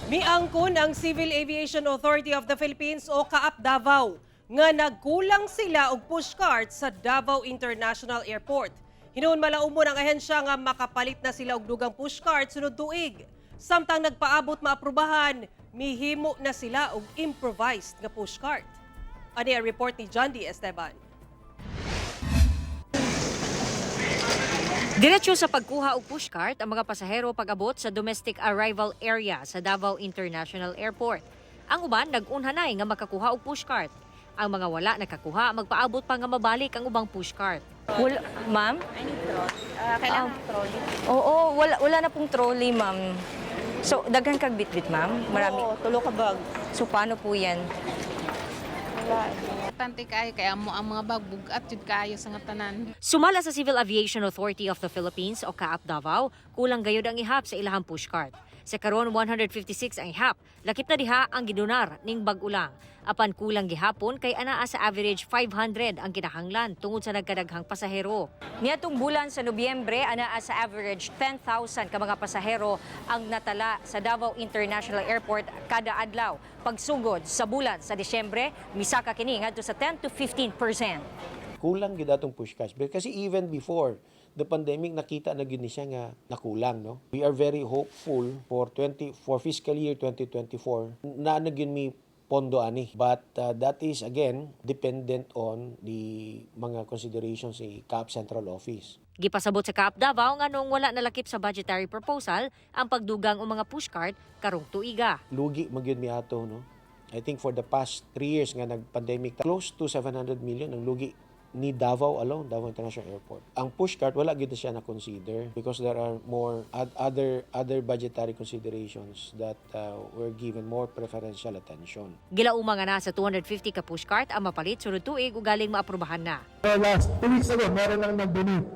Miangkon ang Civil Aviation Authority of the Philippines o CAAP Davao nga nagkulang sila og pushcart sa Davao International Airport. Hinuon malaumon ang ahensya nga makapalit na sila og dugang pushcart sunod tuig. Samtang nagpaabot maaprubahan, mihimo na sila og improvised nga pushcart. Ani ang report ni John D. Esteban. Diretso sa pagkuha og pushcart ang mga pasahero pag-abot sa domestic arrival area sa Davao International Airport. Ang uban nag-unhanay nga makakuha og pushcart. Ang mga wala nakakuha, magpaabot pa nga mabalik ang ubang pushcart. Wala, ma'am? I need trolley. Ah, kailangan ng trolley. Oo, wala, wala na pong trolley, ma'am. So, daghan kag bitbit, ma'am? Marami. Oo, tulo ka bag. So, paano po yan? Wala. Importante kaayo kay amo ang mga bag bugat jud kaayo sa nga tanan. Sumala sa Civil Aviation Authority of the Philippines o CAAP Davao, kulang gayud ang ihap sa ilahang pushcart. Sa karon, 156 ang ihap. Lakip na diha ang gidonar ning bag-o lang. Apan kulang gihapon kay anaa sa average 500 ang kinahanglan tungod sa nagkadaghang pasahero. Niadtong bulan sa Nobyembre, anaa sa average 10,000 ka mga pasahero ang natala sa Davao International Airport kada adlaw. Pagsugod sa bulan sa Disyembre, misaka kini ngadto sa 10 to 15%. Kulang gyud atong push carts. Kasi even before the pandemic, nakita na gyud ni siya nga nakulang, no? We are very hopeful for fiscal year 2024 na na gyud mi pondo ani, but that is again dependent on the mga considerations sa CAAP Central Office. Gipasabot sa CAAP Davao nga nung wala nalakip sa budgetary proposal ang pagdugang og mga pushcart karong tuiga. Lugi man gyud mi ato, no? I think for the past 3 years nga nag-pandemic, close to 700 million ang lugi ni Davao alone, Davao International Airport. Ang pushcart, wala gyud na siya na consider because there are more other budgetary considerations that were given more preferential attention. Gilauma nga naa sa 250 ka pushcart ang mapalit sunod tuig ug galing maaprubahan na. So last 2 weeks ago, meron lang nag-donate.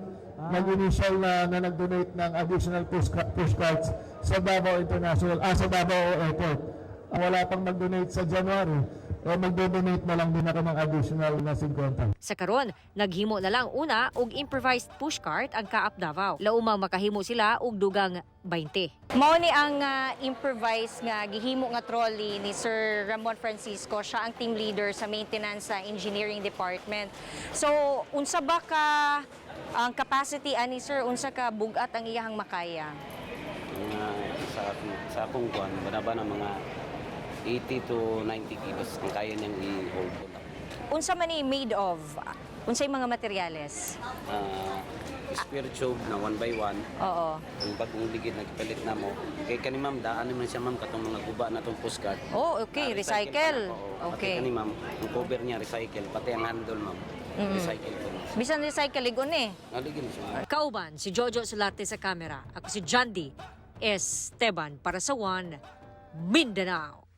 Nag-initial na nag-donate ng additional push carts sa Davao International, sa Davao Airport. Wala pang nag-donate sa January, eh magdo-donate na lang din ako ng additional na 50. Sa karon, naghimo na lang una og improvised pushcart ang CAAP Davao. Laumang makahimo sila og dugang 20. Mao ni ang improvised nga gihimo nga trolley ni Sir Ramon Francisco. Siya ang team leader sa maintenance sa engineering department. So, unsa ba ka ang capacity ani, sir, unsa ka bugat ang iyahang makaya? Mga sa akong kuan, banaba na mga 80 to 90 kilos ang kaya niyang i-hold. Unsa man ni made of? Unsay mga materyales? Square tube na 1 by 1. Ang bagong ligid nagpalit na mo. Kay kani, ma'am, daan naman siya, ma'am, katong mga guba na tong pushcart. Oh, okay, Ah, recycle. pa na, oo. Pati kani, ma'am, ang cover niya recycle, pati ang handle, ma'am. Recycle po. Bisan recycle ligon eh. Naligin siya. Kauban si Jojo Solarte sa kamera. Ako si John D. Esteban para sa One Mindanao.